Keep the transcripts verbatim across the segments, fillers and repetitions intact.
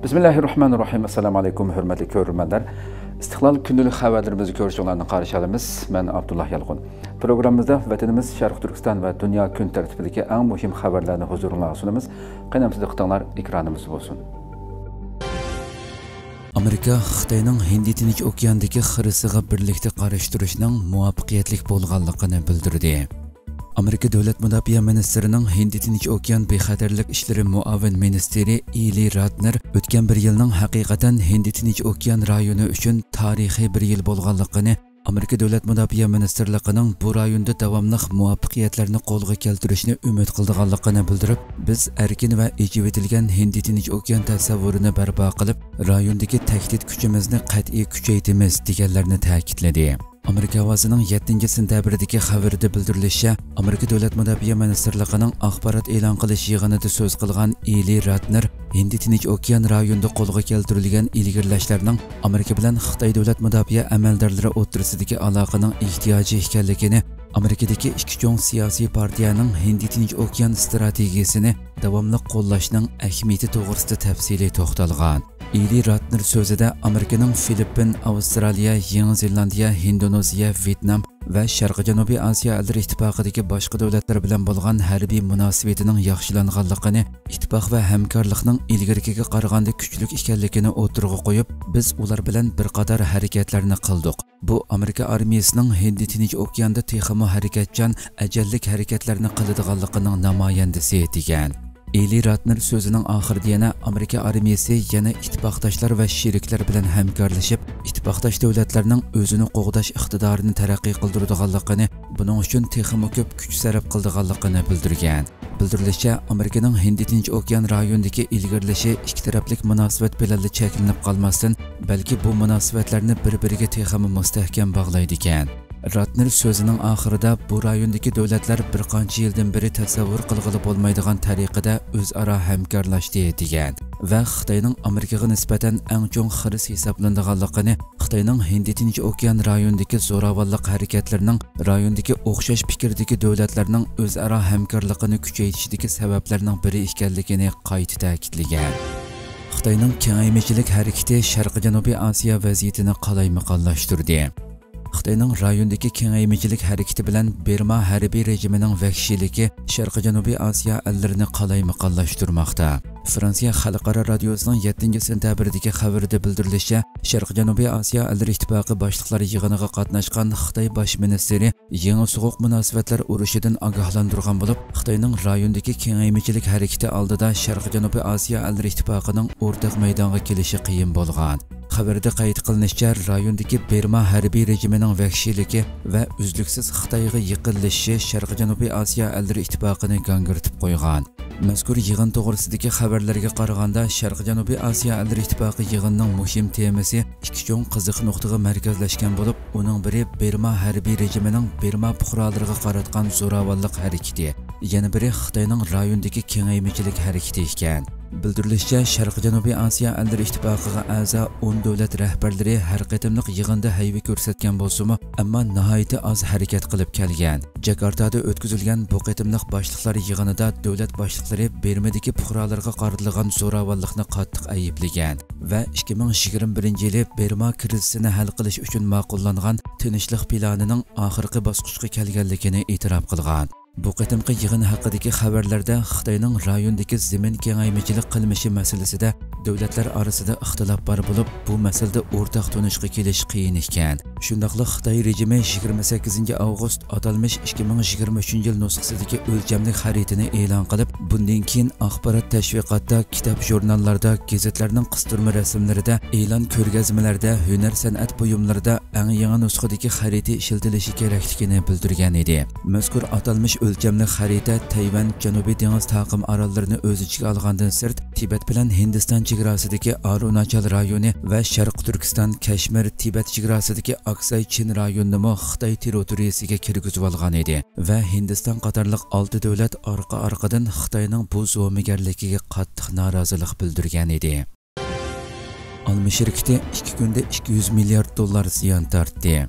بىسمىللاھىررەھمانىررەھىم. ئەسسالامۇ ئەلەيكۇم، ھۆرمەتلىك كۆرۈرمەنلەر. ئىستىقلال كۈندىلىك خەۋەرلىرىمىزنى كۆرۈشۈڭلارنى قارشى ئالىمىز. مەن ئابدۇللا يالقۇن. پروگراممىمىزدا ۋەتىنىمىز، شەرقىي تۈركىستان ۋە دۇنيا كۈن تەرتىپىدىكى ئەڭ مۇھىم خەۋەرلەرنى ھۇزۇرۇڭلارغا سۇنىمىز. قېنى ئەمدى دىققىتىڭلار ئېكرانىمىزدا بولسۇن. ئامېرىكا خىتاينىڭ ھىندى تىنچ ئوكياندىكى خىرىسىغا بىرلىكتە قارشى تۇرۇشنىڭ مۇۋەپپەقىيەتلىك بولغانلىقىنى بىلدۈردى. ئامېرىكا دۆلەت مۇداپىئە مىنىستىرىنىڭ ھىندى تىنچ ئوكيان بىخەتەرلىك ئىشلىرى مۇئاۋىن مىنىستىرى ئېلى راتنېر ئۆتكەن بىر يىلنىڭ ھەقىقەتەن ھىندى تىنچ ئوكيان رايونى ئۈچۈن تارىخىي بىر يىل بولغانلىقىنى، ئامېرىكا دۆلەت مۇداپىئە مىنىستىرلىقىنىڭ بۇ رايوندا داۋاملىق مۇۋەپپەقىيەتلەرنى قولغا كەلتۈرۈشنى ئۈمىد قىلىدىغانلىقىنى بىلدۈرۈپ، بىز ئەركىن ۋە ئېچىۋېتىلگەن ھىندى تىنچ ئوكيان تەسەۋۋۇرىنى بەرپا قىلىپ، رايوندىكى تەھدىت كۈچىمىزنى قەتئىي كۈچەيتىمىز، دېگەنلەرنى تەكىتلىدى. ئامېرىكا ئاۋازىنىڭ يەتتىنچى سېنتەبىردىكى خەۋىرىدە بىلدۈرۈلۈشىچە، ئامېرىكا دۆلەت مۇداپىئە مىنىستىرلىقىنىڭ ئاخبارات ئېلان قىلىش يىغىنىدا سۆز قىلغان ئېلى راتنېر ھىندى تىنچ ئوكيان رايونىدا قولغا كەلتۈرۈلگەن ئىلگىرىلەشلەرنىڭ ئامېرىكا بىلەن خىتاي دۆلەت مۇداپىئە ئەمەلدارلىرى ئوتتۇرىسىدىكى ئالاقىنىڭ ئېھتىياجى ئىكەنلىكىنى، ئامېرىكىدىكى ئىككى چوڭ سىياسىي پارتىيەنىڭ ھىندى تىنچ ئوكيان ئىستراتېگىيىسىنى داۋاملىق قوللاشنىڭ ئەھمىيىتى توغرىسىدا تەپسىلىي توختالغان. ئېلى راتنېر سۆزىدە ئامېرىكىنىڭ فىلىپپىن، ئاۋسترالىيە، يېڭى زېلاندىيە، ھىندونېزىيە، ۋيېتنام ۋە شەرقىي جەنۇبىي ئاسىيا ئەللىرى ئىتتىپاقىدىكى باشقا دۆلەتلەر بىلەن بولغان ھەربىي مۇناسىۋىتىنىڭ ياخشىلانغانلىقىنى، ئىتتىپاق ۋە ھەمكارلىقنىڭ ئىلگىرىكىگە قارىغاندا كۈچلۈك ئىكەنلىكىنى ئوتتۇرىغا قويۇپ، بىز ئۇلار بىلەن بىر قاتار ھەرىكەتلەرنى قىلدۇق. بۇ ئامېرىكا ئارمىيىسىنىڭ ھىندى تىنچ ئوكياندا تېخىمۇ ھەرىكەتچان، ئەجەللىك ھەرىكەتلەرنى قىلىدىغانلىقىنىڭ نامايەندىسى، دېگەن. ئېلى راتنېر سۆزىنىڭ ئاخىرىدا يەنە ئامېرىكا ئارمىيىسى يەنە ئىتتىپاقداشلار ۋە شېرىكلەر بىلەن ھەمكارلىشىپ، ئىتتىپاقداش دۆلەتلەرنىڭ ئۆزىنى قوغداش ئىقتىدارىنى تەرەققىي قىلدۇرىدىغانلىقىنى، بۇنىڭ ئۈچۈن تېخىمۇ كۆپ كۈچ سەرپ قىلىدىغانلىقىنى بىلدۈرگەن. بىلدۈرۈلۈشىچە، ئامېرىكىنىڭ ھىندى تىنچ ئوكيان رايونىدىكى ئىلگىرىلىشى ئىككى تەرەپلىك مۇناسىۋەت بىلەنلا چەكلىنىپ قالماستىن، بەلكى بۇ مۇناسىۋەتلەرنى بىر-بىرىگە تېخىمۇ مۇستەھكەم باغلايدىكەن. راتنېر سۆزىنىڭ ئاخىرىدا بۇ رايوندىكى دۆلەتلەر بىر قانچە يىلدىن بېرى تەسەۋۋۇر قىلغىلى بولمايدىغان تەرىقىدە ئۆزئارا ھەمكارلاشتى، دېگەن ۋە خىتاينىڭ ئامېرىكىغا نىسبەتەن ئەڭ چوڭ خىرىس ھېسابلىنىدىغانلىقىنى، خىتاينىڭ ھىندى تىنچ ئوكيان رايونىدىكى زوراۋانلىق ھەرىكەتلىرىنىڭ رايوندىكى ئوخشاش پىكىردىكى دۆلەتلەرنىڭ ئۆزئارا ھەمكارلىقىنى كۈچەيتىشىدىكى سەۋەبلەرنىڭ بىرى ئىكەنلىكىنى قايتا تەكىتلىگەن. خىتاينىڭ كېڭەيمىچىلىك ھەرىكىتى شەرقىي جەنۇبىي ئاسىيا ۋەزىيىتىنى قالايمىقانلاشتۇردى. خىتاينىڭ رايوندىكى كېڭەيمىچىلىك ھەرىكىتى بىلەن بىرما ھەربىي رېجىمىنىڭ ۋەھشىيلىكى شەرقىي جەنۇبىي ئاسىيا ئەللىرىنى قالايمىقانلاشتۇرماقتا. فرانسىيە خەلقئارا رادىيوسىنىڭ يەتتىنچى سېنتەبىردىكى خەۋىرىدە بىلدۈرۈلۈشىچە، شەرقىي جەنۇبىي ئاسىيا ئەللىرى ئىتتىپاقى باشلىقلار يىغىنىغا قاتناشقان خىتاي باش مىنىستىرى يېڭى سوغۇق مۇناسىۋەتلەر ئۇرۇشىدىن ئاگاھلاندۇرغان بولۇپ، خىتاينىڭ رايوندىكى كېڭەيمىچىلىك ھەرىكىتى ئالدىدا شەرقىي جەنۇبىي ئاسىيا ئەللىرى ئىتتىپاقىنىڭ ئورتاق مەيدانغا كېلىشى قىيىن بولغان. خەۋەردە قەيت قىلىنىشىچە، رايوندىكى بىرما ھەربىي رېجىمىنىڭ ۋەھشىيلىكى ۋە ئۈزلۈكسىز خىتايغا يېقىنلىشىشى شەرقىي جەنۇبىي ئاسىيا ئەللىرى ئىتتىپاقىنى گاڭگىرىتىپ قويغان. مەزكۇر يىغىن توغرىسىدىكى خەۋەرلەرگە قارىغاندا، شەرقىي جەنۇبىي ئاسىيا ئەللىرى ئىتتىپاقى يىغىنىنىڭ مۇھىم تېمىسى ئىككى چوڭ قىزىق نۇقتىغا مەركەزلەشكەن بولۇپ، ئۇنىڭ بىرى بىرما ھەربىي رېجىمىنىڭ بىرما پۇقرالىرىغا قاراتقان زوراۋانلىق ھەرىكىتى، يەنە بىرى خىتاينىڭ رايوندىكى كېڭەيمىچىلىك ھەرىكىتى ئىكەن. بىلدۈرۈلۈشىچە، شەرقىي جەنۇبىي ئاسىيا ئەللىرى ئىتتىپاقىغا ئەزا ئون دۆلەت رەھبەرلىرى ھەر قېتىملىق يىغىندا ھەيۋە كۆرسەتكەن بولسىمۇ، ئەمما ناھايىتى ئاز ھەرىكەت قىلىپ كەلگەن. جاكارتادا ئۆتكۈزۈلگەن بۇ قېتىملىق باشلىقلار يىغىنىدا دۆلەت باشلىقلىرى بىرمىدىكى پۇقرالارغا قارىتىلغان زوراۋانلىقنى قاتتىق ئەيىبلىگەن ۋە ئىككى مىڭ يىگىرمە بىرىنچى يىلى بىرما كىرىزىسىنى ھەل قىلىش ئۈچۈن ماقۇللانغان تىنچلىق پىلانىنىڭ ئاخىرقى باسقۇچقا كەلگەنلىكىنى ئېتىراپ قىلغان. بۇ قېتىمقى يىغىن ھەققىدىكى خەۋەرلەردە خىتاينىڭ رايوندىكى زېمىن كېڭەيمىچىلىك قىلمىشى مەسىلىسىدە دۆلەتلەر ئارىسىدا ئىختىلاپ بار بولۇپ، بۇ مەسىلىدە ئورتاق تونۇشقا كېلىش قىيىن ئىكەن. شۇنداقلا خىتاي رېجىمى يىگىرمە سەككىزىنچى ئاۋغۇست ئاتالمىش ئىككى مىڭ يىگىرمە ئۈچىنچى يىل نۇسخىسىدىكى ئۆلچەملىك خەرىتىنى ئېلان قىلىپ، بۇندىن كېيىن ئاخبارات تەشۋىقاتتا، كىتاب ژۇرناللاردا، گېزىتلەرنىڭ قىستۇرما رەسىملىرىدە، ئېلان كۆرگەزمىلەردە، ھۈنەر سەنئەت بۇيۇملىرىدا ئەڭ يېڭى نۇسخىدىكى خەرىتە ئىشلىتىلىشى كېرەكلىكىنى بىلدۈرگەن ئىدى. مەزكۇر ئاتالمىش ئۆلچەملىك خەرىتە تەيۋەن، جەنۇبىي دېڭىز تاقىم ئاراللىرىنى ئۆز ئىچىگە ئالغاندىن سىرت، تىبەت بىلەن ھىندىستان چېگراسىدىكى ئارۇناچال رايونى ۋە شەرقىي تۈركىستان، كەشمىر، تىبەت چېگراسىدىكى ئاكساي چىن رايونىنىمۇ خىتاي تېررىتورىيىسىگە كىرگۈزۈۋالغان ئىدى ۋە ھىندىستان قاتارلىق ئالتە دۆلەت ئارقا-ئارقىدىن خىتاينىڭ بۇ زومىگەرلىكىگە قاتتىق نارازىلىق بىلدۈرگەن ئىدى. ئالما شىركىتى ئىككى كۈندە ئىككى يۈز مىليارد دوللار زىيان تارتتى.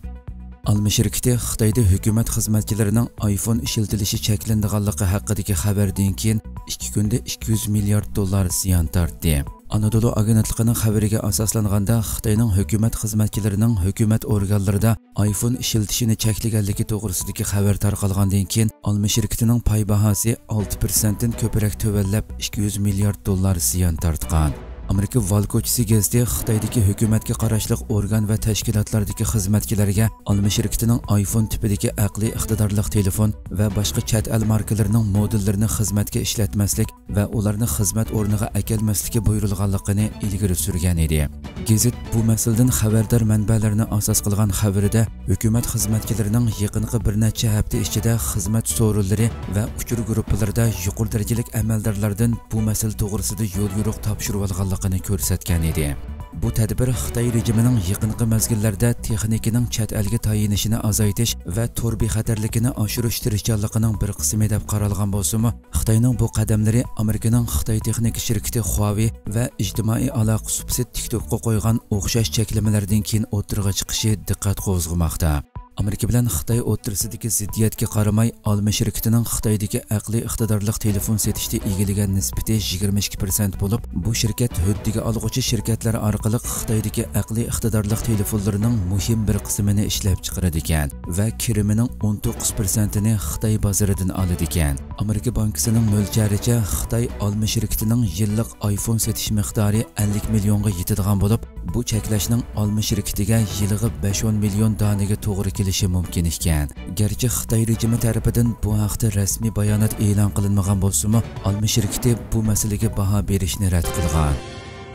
ئالما شىركىتى خىتايدا ھۆكۈمەت خىزمەتچىلىرىنىڭ ئايفون ئىشلىتىلىشى چەكلىنىدىغانلىقى ھەققىدىكى خەۋەردىن كېيىن ئىككى كۈندە ئىككى يۈز مىليارد دوللار زىيان تارتتى. ئانادولۇ ئاگېنتلىقىنىڭ خەۋىرىگە ئاساسلانغاندا، خىتاينىڭ ھۆكۈمەت خىزمەتچىلىرىنىڭ ھۆكۈمەت ئورگانلىرىدا ئايفون ئىشلىتىشىنى چەكلىگەنلىكى توغرىسىدىكى خەۋەر تارقالغاندىن كېيىن، ئالما شىركىتىنىڭ پاي باھاسى ئالتە پىرسەنتتىن كۆپرەك تۆۋەنلەپ، ئىككى يۈز مىليارد دوللار زىيان تارتقان. ئامېرىكا ۋال كوچىسى گېزىتى خىتايدىكى ھۆكۈمەتكە قاراشلىق ئورگان ۋە تەشكىلاتلاردىكى خىزمەتچىلەرگە ئالما شىركىتىنىڭ ئايفون تىپىدىكى ئەقلىي ئىقتىدارلىق تېلېفون ۋە باشقا چەت ئەل ماركىلىرىنىڭ مودېللىرىنى خىزمەتكە ئىشلەتمەسلىك ۋە ئۇلارنى خىزمەت ئورنىغا ئەكەلمەسلىكى بۇيرۇلغانلىقىنى ئىلگىرى سۈرگەن ئىدى. گېزىت بۇ مەسىلىدىن خەۋەردار مەنبەلەرنى ئاساس قىلغان خەۋىرىدە، ھۆكۈمەت خىزمەتچىلىرىنىڭ يېقىنقى بىر نەچچە ھەپتە ئىچىدە خىزمەت سورۇنلىرى ۋە ئۇچۇر گۇرۇپپىلىرىدا يۇقىرى دەرىجىلىك ئەمەلدارلاردىن بۇ مەسىلە توغرىسىدا يوليورۇق تاپشۇرۇۋالغانلىقىنى كۆرسەتكەن ئىدى. بۇ تەدبىر خىتاي رېجىمىنىڭ يېقىنقى مەزگىللەردە تېخنىكىنىڭ چەت ئەلگە تايىنىشىنى ئازايتىش ۋە تور بىخەتەرلىكىنى ئاشۇرۇش تىرىشچانلىقىنىڭ بىر قىسمى دەپ قارالغان بولسىمۇ، خىتاينىڭ بۇ قەدەملىرى ئامېرىكىنىڭ خىتاي تېخنىكا شىركىتى خۇاۋېي ۋە ئىجتىمائىي ئالاقە سۇپىسى تىك توكقا قويغان ئوخشاش چەكلىمىلەردىن كېيىن ئوتتۇرىغا چىقىشى دىققەت قوزغىماقتا. ئامېرىكا بىلەن خىتاي ئوتتۇرىسىدىكى زىددىيەتكە قارىماي، ئالما شىركىتىنىڭ خىتايدىكى ئەقلىي ئىقتىدارلىق تېلېفون سېتىشتا ئىگىلىگەن نىسبىتى يىگىرمە ئىككى پىرسەنت بولۇپ، بۇ شىركەت ھۆددىگە ئالغۇچى شىركەتلەر ئارقىلىق خىتايدىكى ئەقلىي ئىقتىدارلىق تېلېفونلىرىنىڭ مۇھىم بىر قىسمىنى ئىشلەپچىقىرىدىكەن ۋە كىرىمىنىڭ ئون توققۇز پىرسەنتىنى خىتاي بازىرىدىن ئالىدىكەن. ئامېرىكا بانكىسىنىڭ مۆلچەرىچە، خىتاي ئالما شىركىتىنىڭ يىللىق ئايفون سېتىش مىقدارى ئەللىك مىليونغا يېتىدىغان بولۇپ، بۇ چەكلەشنىڭ ئالما شىركىتىگە يىلىغا بەش ئون مىليون دانىگە توغرا كېلىشى مۇمكىن ئىكەن. گەرچە خىتاي رېجىمى تەرىپىدىن بۇ ھەقتە رەسمىي بايانات ئېلان قىلىنمىغان بولسىمۇ، ئالما شىركىتى بۇ مەسىلىگە باھا بېرىشنى رەت قىلغان.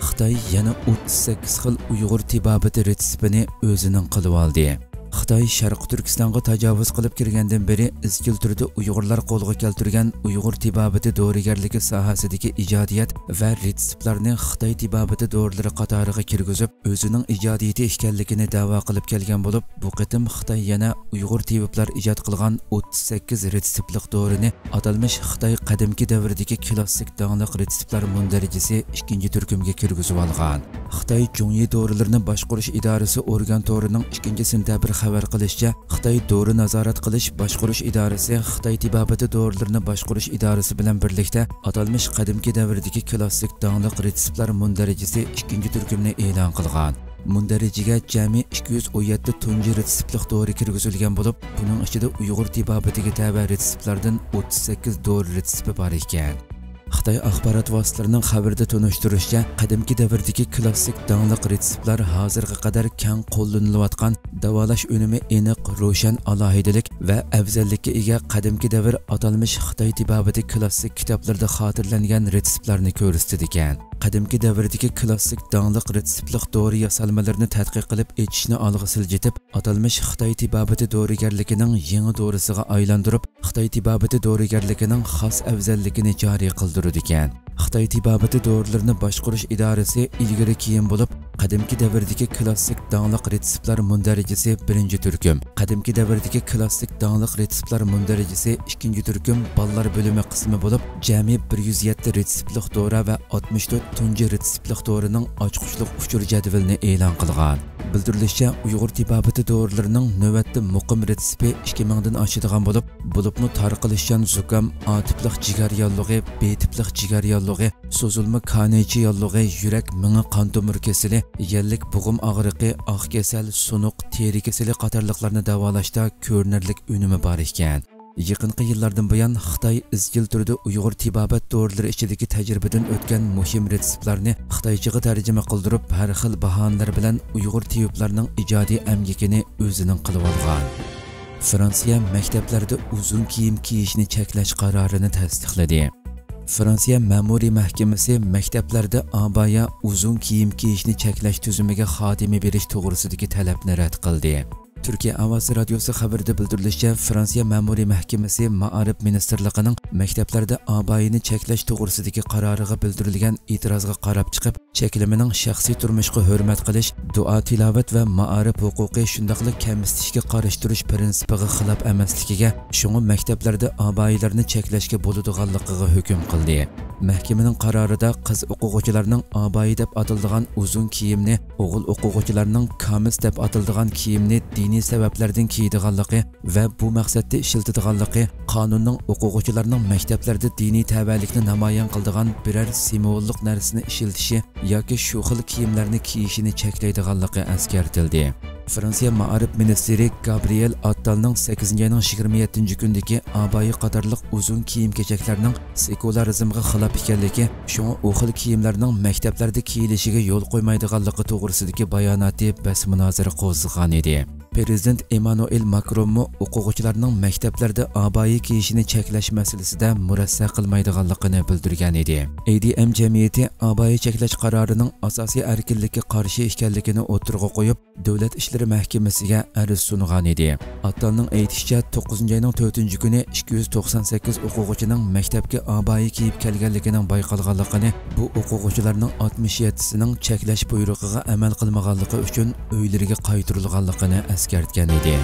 خىتاي يەنە ئوتتۇز سەككىز خىل ئۇيغۇر تېبابىتى رېتسېپىنى ئۆزىنىڭ قىلىۋالدى. خىتاي شەرقىي تۈركىستانغا تاجاۋۇز قىلىپ كىرگەندىن بېرى ئىزچىل تۈردە ئۇيغۇرلار قولغا كەلتۈرگەن ئۇيغۇر تېبابىتى دورىگەرلىكى ساھەسىدىكى ئىجادىيەت ۋە رېتسېپلارنى خىتاي تېبابىتى دورىلىرى قاتارىغا كىرگۈزۈپ، ئۆزىنىڭ ئىجادىيىتى ئىكەنلىكىنى دەۋا قىلىپ كەلگەن بولۇپ، بۇ قېتىم خىتاي يەنە ئۇيغۇر تېۋىپلار ئىجاد قىلغان ئوتتۇز سەككىز رېتسېپلىق دورىنى ئاتالمىش خىتاي قەدىمكى دەۋردىكى كلاسسىك داڭلىق رېتسېپلار مۇندەرىجىسى ئىككىنچى تۈركۈمگە كىرگۈزۈۋالغان. خىتاي جۇڭيى دورىلىرىنى باشقۇرۇش ئىدارىسى ئورگان تورىنىڭ ئىككىنچى سېنتەبىر خەۋەر قىلىشىچە، خىتاي دورا نازارەت قىلىش باشقۇرۇش ئىدارىسى خىتاي تېبابىتى دورىلىرىنى باشقۇرۇش ئىدارىسى بىلەن بىرلىكتە ئاتالمىش قەدىمكى دەۋردىكى كلاسسىك داڭلىق رېتسېپلار مۇندەرىجىسى ئىككىنچى تۈركۈمنى ئېلان قىلغان. مۇندەرىجىگە جەمئىي ئىككى يۈز ئون يەتتە تۇنجى رېتسېپلىق دورا كىرگۈزۈلگەن بولۇپ، بۇنىڭ ئىچىدە ئۇيغۇر تېبابىتىگە تەۋە رېتسېپلاردىن ئوتتۇز سەككىز دورا رېتسېپى بار ئىكەن. خىتاي ئاخبارات ۋاسىتىلىرىنىڭ خەۋىرىدە تونۇشتۇرۇشىچە، قەدىمكى دەۋردىكى كلاسسىك داڭلىق رېتسېپلار ھازىرغا قەدەر كەڭ قوللىنىلىۋاتقان، داۋالاش ئۈنۈمى ئېنىق، روشەن، ئالاھىدىلىك ۋە ئەۋزەللىككە ئىگە قەدىمكى دەۋر ئاتالمىش خىتاي تېبابىتى كلاسسىك كىتابلىرىدا خاتىرىلەنگەن رېتسېپلارنى كۆرسىتىدىكەن. قەدىمكى دەۋردىكى كلاسسىك داڭلىق رېتسېپلىق دورا ياسالمىلىرىنى تەتقىق قىلىپ ئېچىشنى ئالغا سىلجىتىپ، ئاتالمىش خىتاي تېبابىتى دورىگەرلىكىنىڭ يېڭى دورىسىغا ئايلاندۇرۇپ، خىتاي تېبابىتى دورىگەرلىكىنىڭ خاس ئەۋزەللىكىنى جارى قىلدۇرىدىكەن. خىتاي تېبابىتى دورىلىرىنى باشقۇرۇش ئىدارىسى ئىلگىرى كېيىن بولۇپ، قەدىمكى دەۋردىكى كلاسسىك داڭلىق رېتسېپلار مۇندەرىجىسى بىرىنچى تۈركۈم، قەدىمكى دەۋردىكى كلاسسىك داڭلىق رېتسېپلار مۇندەرىجىسى ئىككىنچى تۈركۈم بالىلار بۆلۈمى قىسمى بولۇپ، جەمئىي بىر يۈز يەتتە رېتسېپلىق دورا ۋە ئاتمىش تۆت تۇنجى رېتسېپلىق دورىنىڭ ئاچقۇچلۇق ئۇچۇر جەدۋىلىنى ئېلان قىلغان. بىلدۈرۈلۈشىچە، ئۇيغۇر تېبابىتى دورىلىرىنىڭ نۆۋەتتە مۇقىم رېتسېپى ئىككى مىڭدىن ئاشىدىغان بولۇپ، بولۇپمۇ تارقىلىشچان زۇكام، ئا تىپلىق جىگەر ياللۇغى، بې تىپلىق جىگەر ياللۇغى، سوزۇلما كانىيچە ياللۇغى، يۈرەك، مېڭە، قان تومۇر كېسىلى، يەللىك بوغۇم ئاغرىقى، ئاق كېسەل، سۇنۇق، تېرە كېسىلى قاتارلىقلارنى داۋالاشتا كۆرۈنەرلىك ئۈنۈمى بار ئىكەن. يېقىنقى يىللاردىن بۇيان، خىتاي ئىزچىل تۈردە ئۇيغۇر تېبابەت دورىلىرى ئىچىدىكى تەجرىبىدىن ئۆتكەن مۇھىم رېتسېپلارنى خىتايچىغا تەرجىمە قىلدۇرۇپ، ھەر خىل باھانىلەر بىلەن ئۇيغۇر تېۋىپلارنىڭ ئىجادىي ئەمگىكىنى ئۆزىنىڭ قىلىۋالغان. فرانسىيە مەكتەپلەردە ئۇزۇن كىيىم كىيىشنى چەكلەش قارارىنى تەستىقلىدى. فرانسىيە مەمۇرىي مەھكىمىسى مەكتەپلەردە ئابايا، ئۇزۇن كىيىم كىيىشنى چەكلەش تۈزۈمىگە خاتىمە بېرىش توغرىسىدىكى تەلەپنى رەت قىلدى. تۈركىيە ئاۋازى رادىيوسى خەۋىرىدە بىلدۈرۈلۈشىچە، فرانسىيە مەمۇرىي مەھكىمىسى مائارىپ مىنىستىرلىقىنىڭ مەكتەپلەردە ئابايىنى چەكلەش توغرىسىدىكى قارارىغا بىلدۈرۈلگەن ئېتىرازغا قاراپ چىقىپ، چەكلىمىنىڭ شەخسىي تۇرمۇشقا ھۆرمەت قىلىش، دۇئا-تىلاۋەت ۋە مائارىپ ھوقۇقى، شۇنداقلا كەمسىتىشكە قارشى تۇرۇش پىرىنسىپىغا خىلاپ ئەمەسلىكىگە، شۇڭا مەكتەپلەردە ئابايىلەرنى چەكلەشكە بولىدىغانلىقىغا ھۆكۈم قىلدى. مەھكىمىنىڭ قارارىدا قىز ئوقۇغۇچىلارنىڭ ئابايا دەپ ئاتىلىدىغان ئۇزۇن كىيىمنى، ئوغۇل ئوقۇغۇچىلارنىڭ كامىس دەپ ئاتىلىدىغان كىيىمنى دىن دىنىي سەۋەبلەردىن كىيىدىغانلىقى ۋە بۇ مەقسەتتە ئىشلىتىدىغانلىقى، قانۇننىڭ ئوقۇغۇچىلارنىڭ مەكتەپلەردە دىنىي تەۋەلىكنى نامايان قىلىدىغان بىرەر سىمۋوللۇق نەرسىنى ئىشلىتىشى ياكى شۇ خىل كىيىملەرنى كىيىشىنى چەكلەيدىغانلىقى ئەسكەرتىلدى. فرانسىيە مائارىپ مىنىستىرى گابرىئېل ئاتتالنىڭ سەككىزىنچى ئاينىڭ يىگىرمە يەتتىنچى كۈنىدىكى ئابايا قاتارلىق ئۇزۇن كىيىم-كېچەكلەرنىڭ سېكۇلارىزمغا خىلاپ ئىكەنلىكى، شۇڭا ئۇ خىل كىيىملەرنىڭ مەكتەپلەردە كىيىلىشىگە يول قويمايدىغانلىقى توغرىسىدىكى باياناتى بەس-مۇنازىرە قوزغىغانىدى. پىرېزىدېنت ئېممانۇئېل ماكرونمۇ ئوقۇغۇچىلارنىڭ مەكتەپلەردە ئابايا كىيىشىنى چەكلەش مەسىلىسىدە مۇرەسسە قىلمايدىغانلىقىنى بىلدۈرگەنىدى. ئەي دى ئەم جەمئىيىتى ئابايا چەكلەش قارارىنىڭ ئاساسىي ئەركىنلىككە قارشى ئىكەنلىكىنى ئوتتۇرىغا قويۇپ، دۆلەت ئىشلىرى مەھكىمىسىگە ئەرز سۇنغانىدى. ئاتتالنىڭ ئېيتىشىچە، توققۇزىنچى ئاينىڭ تۆتىنچى كۈنى ئىككى يۈز توقسان سەككىز ئوقۇغۇچىنىڭ مەكتەپكە ئابايا كىيىپ كەلگەنلىكىنىڭ بايقالغانلىقىنى، بۇ ئوقۇغۇچىلارنىڭ ئاتمىش يەتتىسىنىڭ چەكلەش بۇيرۇقىغا ئەمەل قىلمىغانلىقى ئۈچۈن ئۆيلىرىگە قايتۇرۇلغانلىقىنى ئەسكەرتكەن ئىدى.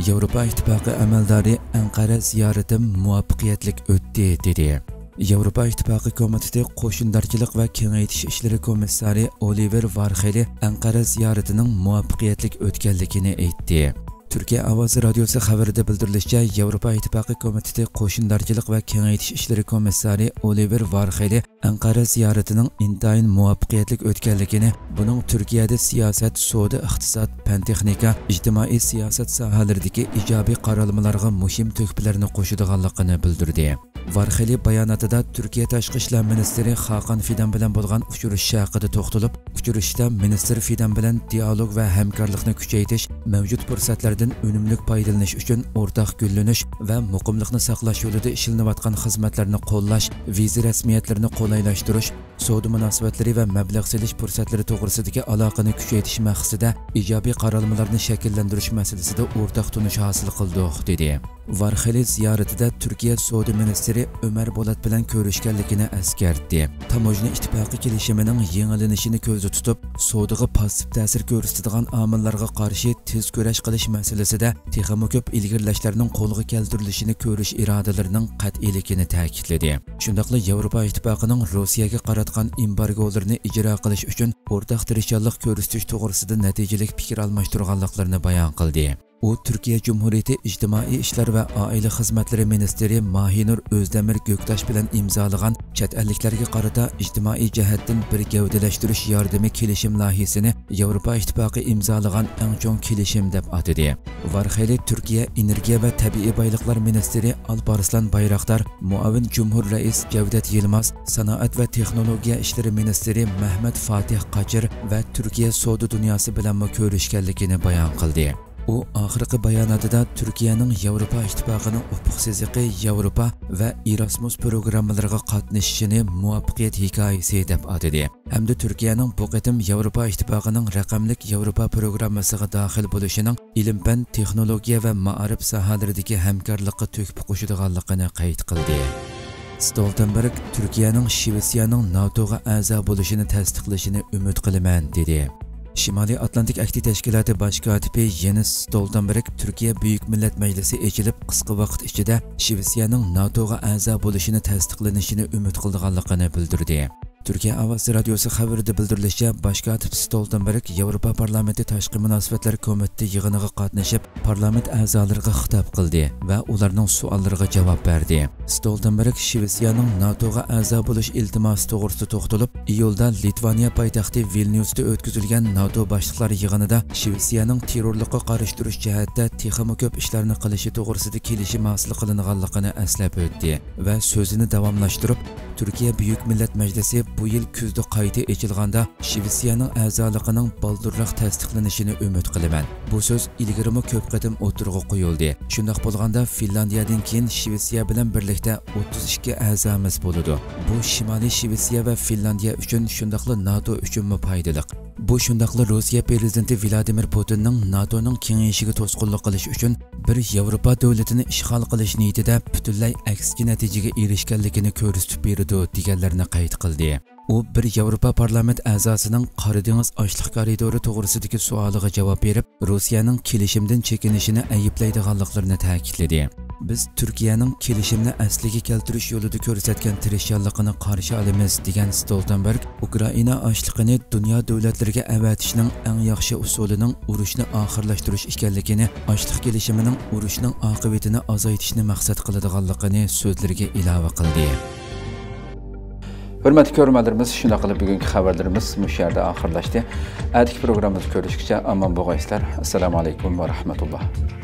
ياۋروپا ئىتتىپاقى ئەمەلدارى ئەنقەرە زىيارىتىم مۇۋەپپەقىيەتلىك ئۆتتى، دېدى. ياۋروپا ئىتتىپاقى كومىتېتى قوشۇن دارچىلىق ۋە كېڭەيتىش ئىشلىرى كومىسسارى ئولىۋېر ۋارخېلى ئەنقەرە زىيارىتىنىڭ مۇۋەپپەقىيەتلىك ئۆتكەنلىكىنى ئېيتتى. تۈركىيە ئاۋازى رادىيوسى خەۋىرىدە بىلدۈرۈلۈشىچە، ياۋروپا ئىتتىپاقى كومىتېتى قوشۇن دارچىلىق ۋە كېڭەيتىش ئىشلىرى كومىسسارى ئولىۋېر ۋارخېلى ئەنقەرە زىيارىتىنىڭ ئىنتايىن مۇۋەپپەقىيەتلىك ئۆتكەنلىكىنى، بۇنىڭ تۈركىيەدە سىياسەت، سودا، ئىقتىساد، پەن-تېخنىكا، ئىجتىمائىي سىياسەت ساھەلىرىدىكى ئىجابىي قارالمىلارغا مۇھىم تۆھپىلەرنى قوشىدىغانلىقىنى بىلدۈردى. ۋارخېلى باياناتىدا تۈركىيە تاشقى ئىشلار مىنىستىرى خاقان فىدان بىلەن بولغان ئۇچرىشىشى ھەققىدە توختىلىپ، ئۇچرىشىشتا مىنىستىر فىدان بىلەن دىئالوگ ۋە ھەمكارلىقنى كۈچەيتىش، مەۋجۇت پۇرسەتلەردىن ئۈنۈملۈك پايدىلىنىش ئۈچۈن ئورتاق گۈللىنىش ۋە مۇقىملىقنى ساقلاش يولىدا ئىشلىنىۋاتقان خىزمەتلەرنى قوللاش، ۋىزا رەسمىيەتلىرىنى قولايلاشتۇرۇش، سودا مۇناسىۋەتلىرى ۋە مەبلەغ سېلىش پۇرسەتلىرى توغرىسىدىكى ئالاقىنى كۈچەيتىش مەقسىتىدە ئىجابىي قارالمىلارنى شەكىللەندۈرۈش مەسىلىسىدە ئورتاق تونۇش ھاسىل قىلدۇق، دېدى. ۋارخېلى زىيارىتىدە تۈركىيە سودا مىنىستىرى ئۆمەر بولات بىلەن كۆرۈشكەنلىكىنى ئەسكەرتتى. تاموژنا ئىتتىپاقى كېلىشىمىنىڭ يېڭىلىنىشىنى كۆزدە تۇتۇپ، سودىغا پاسسىپ تەسىر كۆرسىتىدىغان ئامىللارغا قارشى تېز كۈرەش قىلىش مەسىلىسىدە تېخىمۇ كۆپ ئىلگىرىلەشلەرنىڭ قولغا كەلتۈرۈلۈشىنى كۆرۈش ئىرادىلىرىنىڭ قەتئىيلىكىنى تەكىتلىدى. شۇنداقلا ياۋروپا ئىتتىپاقىنىڭ روسىيەگە قاراتقان ئېمبارگولىرىنى ئىجرا قىلىش ئۈچۈن ئورتاق تىرىشچانلىق كۆرسىتىش توغرىسىدا نەتىجىلىك پىكىر ئالماشتۇرغانلىقلىرىنى بايان قىلدى. ئۇ تۈركىيە جۇمھۇرىيىتى ئىجتىمائىي ئىشلار ۋە ئائىلە خىزمەتلىرى مىنىستىرى ماھىنۇر ئۆزدەمىر گۆكتاش بىلەن ئىمزالىغان چەت ئەللىكلەرگە قارىتا ئىجتىمائىي جەھەتتىن بىر گەۋدىلەشتۈرۈش ياردىمى كېلىشىم لايىھىسىنى ياۋروپا ئىتتىپاقى ئىمزالىغان ئەڭ چوڭ كېلىشىم دەپ ئاتىدى. ۋارخېلى تۈركىيە ئېنېرگىيە ۋە تەبىئىي بايلىقلار مىنىستىرى ئالپارسلان بايراقدار، مۇئاۋىن جۇمھۇر رەئىس جەۋدەت يىلماز، سانائەت ۋە تېخنولوگىيە ئىشلىرى مىنىستىرى مەھمەت فاتىھ قاچىر ۋە تۈركىيە سودا دۇنياسى بىلەنمۇ كۆرۈشكەنلىكىنى بايان قىلدى. ئۇ ئاخىرقى باياناتىدا تۈركىيەنىڭ ياۋروپا ئىتتىپاقىنىڭ ئۇپۇق سىزىقى ياۋروپا ۋە ئېراسمۇس پروگراممىلىرىغا قاتنىشىشىنى مۇۋەپپەقىيەت ھېكايىسى دەپ ئاتىدى ھەمدە تۈركىيەنىڭ بۇ قېتىم ياۋروپا ئىتتىپاقىنىڭ رەقەملىك ياۋروپا پروگراممىسىغا داخىل بولۇشىنىڭ ئىلىم-پەن، تېخنولوگىيە ۋە مائارىپ ساھەلىرىدىكى ھەمكارلىققا تۆھپە قوشىدىغانلىقىنى قەيت قىلدى. ستولتېنبېرگ تۈركىيەنىڭ شىۋېتسىيەنىڭ ناتوغا ئەزا بولۇشىنى تەستىقلىشىنى ئۈمىد قىلىمەن، دېدى. شىمالىي ئاتلانتىك ئەھدى تەشكىلاتى باش كاتىپى يېنس ستولتېنبېرگ تۈركىيە بۈيۈك مىللەت مەجلىسى ئېچىلىپ، قىسقا ۋاقىت ئىچىدە شىۋېتسىيەنىڭ ناتوغا ئەزا بولۇشىنى تەستىقلىنىشىنى ئۈمىد قىلىدىغانلىقىنى بىلدۈردى. تۈركىيە ئاۋازى رادىيوسى خەۋىرىدە بىلدۈرۈلۈشىچە، باش كاتىپ ستولتېنبېرگ ياۋروپا پارلامېنتى تاشقى مۇناسىۋەتلەر كومىتېتى يىغىنىغا قاتنىشىپ، پارلامېنت ئەزالىرىغا خىتاب قىلدى ۋە ئۇلارنىڭ سوئاللىرىغا جاۋاب بەردى. ستولتېنبېرگ شىۋېتسىيەنىڭ ناتوغا ئەزا بولۇش ئىلتىماسى توغرىسىدا توختىلىپ، ئىيۇلدا لىتۋانىيە پايتەختى ۋىلنيۇستا ئۆتكۈزۈلگەن ناتو باشلىقلار يىغىنىدا شىۋېتسىيەنىڭ تېررورلۇققا قارشى تۇرۇش جەھەتتە تېخىمۇ كۆپ ئىشلارنى قىلىشى توغرىسىدا كېلىشىم ھاسىل قىلىنغانلىقىنى ئەسلەپ ئۆتتى ۋە سۆزىنى داۋاملاشتۇرۇپ، تۈركىيە بۈيۈك مىللەت مەجلىسى بۇ يىل كۈزدە قايتا ئېچىلغاندا، شىۋېتسىيەنىڭ ئەزالىقىنىڭ بالدۇرراق تەستىقلىنىشىنى ئۈمىد قىلىمەن. بۇ سۆز ئىلگىرىمۇ كۆپ قېتىم ئوتتۇرىغا قويۇلدى. شۇنداق بولغاندا، فىنلاندىيەدىن كېيىن شىۋېتسىيە بىلەن بىرلىكتە ئوتتۇز ئىككى ئەزامىز بولىدۇ. بۇ شىمالىي شىۋېتسىيە ۋە فىنلاندىيە ئۈچۈن، شۇنداقلا ناتو ئۈچۈنمۇ پايدىلىق. بۇ شۇنداقلا روسىيە پىرېزىدېنتى ۋلادىمىر پۇتىننىڭ ناتونىڭ كېڭىيىشىگە توسقۇنلۇق قىلىش ئۈچۈن بىر ياۋروپا دۆلىتىنى ئىشغال قىلىش نىيىتىدە پۈتۈنلەي ئەكسىچە نەتىجىگە ئېرىشكەنلىكىنى كۆرسىتىپ بېرىدۇ، دېگەنلەرنى قەيت قىلدى. ئۇ بىر ياۋروپا پارلامېنت ئەزاسىنىڭ قارا دېڭىز ئاشلىق كارىدورى توغرىسىدىكى سوئالىغا جاۋاب بېرىپ، روسىيەنىڭ كېلىشىمدىن چېكىنىشىنى ئەيىبلەيدىغانلىقلىرىنى تەكىتلىدى. بىز تۈركىيەنىڭ كېلىشىمنى ئەسلىگە كەلتۈرۈش يولىدا كۆرسەتكەن تىرىشچانلىقىنى قارشى ئالىمىز، دېگەن ستولتېنبېرگ ئۇكرائىنا ئاشلىقىنى دۇنيا دۆلەتلىرىگە ئەۋەتىشنىڭ ئەڭ ياخشى ئۇسۇلىنىڭ ئۇرۇشنى ئاخىرلاشتۇرۇش ئىكەنلىكىنى، ئاشلىق كېلىشىمىنىڭ ئۇرۇشنىڭ ئاقىۋىتىنى ئازايتىشنى مەقسەت قىلىدىغانلىقىنى سۆزلىرىگە ئىلاۋە قىلدى. ھۆرمەتلىك كۆرۈرمەنلىرىمىز، شۇنداق قىلىپ بۈگۈنكى خەۋەرلىرىمىز مۇشۇ يەردە ئاخىرلاشتى. ئەتىكى پروگراممىمىزدا كۆرۈشكىچە ئامان بولغايسىلەر. ئەسسالامۇ ئەلەيكۇم ۋە رەھمەتۇللا.